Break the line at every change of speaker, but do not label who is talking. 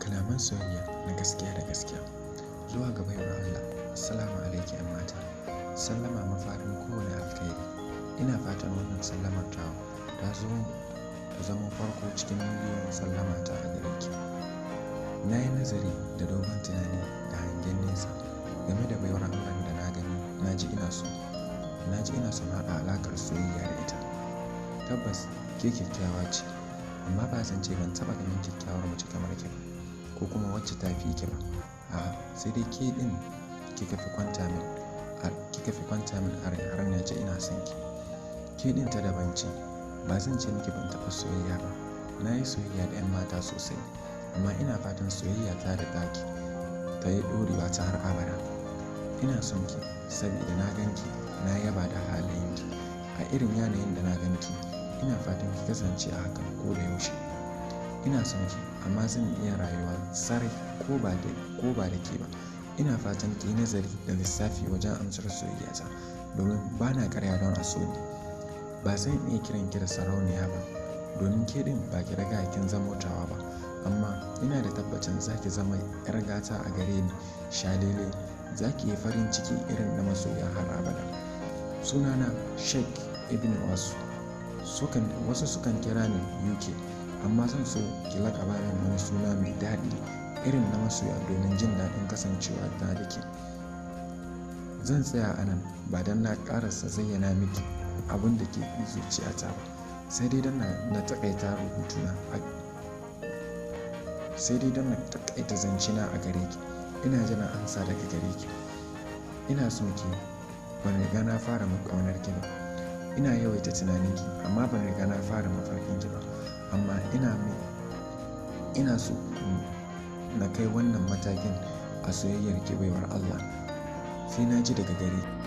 Kalaman soyayya na gaskiya da gaskiya zuwa ga baiwar Allah. Assalamu alaiki 'yan mata. Sallama mafarin kowane alkhairi. Ina fatan wannan sallamar tawa ta zo ta zama farko cikin miliyoyin sallama ta a gare ki. Na yi nazari da dogon tunani da hangen nesa game da baiwar Allah da na gani na ji ina so. Na ji ina son haɗa alaƙar soyayya da ita. Tabbas ke kyakkyawa ce, amma ba zan ce ban taɓa ganin kyakkyawar mace kamar ki ba, ko kuma wacce ta fi ki ba. A'a, sai dai ke ɗin kika fi kwanta min, kika fi kwanta min a rai har na ji ina son ki. Ke ɗin ta daban ce. Ba zan ce miki ban taɓa soyayya ba. Na yi soyayya da 'yan mata sosai, amma ina fatan soyayya ta da taki ta yi ɗorewa ta har abada. Ina son ki saboda na gan ki, na yaba da halayenki. A irin yanayin da na gan ki, ina fatan ki kasance a haka ko da yaushe. Ina son ki amma zan iya rayuwa sarai ko ba da ke ba. Ina fatan ki yi nazari da lissafi wajen amsar soyayyata domin ba na karya don a so ni. Ba zan iya kiran ki da sarauniya ba domin ke ɗin ba ki riga kin zamo tawa ba, amma ina da tabbacin za ki zama 'yar gata a gare ni shalele. Za ki yi farin ciki irin na masoya har abada. Sunana Sheikh Ibn Wasu. Wasu sukan kira ni UK, amma zan so ki laƙaba min wani suna mai daɗi irin na masoya domin jin daɗin kasancewa ta da ke. Zan tsaya a nan ba don na ƙarasa zayyana miki abin da ke zuciyata ba, sai dai don na taƙaita rubutuna sai dai don na taƙaita zancena a gare ki. Ina jiran amsa daga gare ki. Ina son ki, ban riga na fara ƙaunar ki ba. Ina yawaita tunanin ki amma ban riga na fara mafarkin ki ba. Amma ina so na kai wannan matakin a soyayyar ki baiwar Allah. Sai na ji daga gare ki.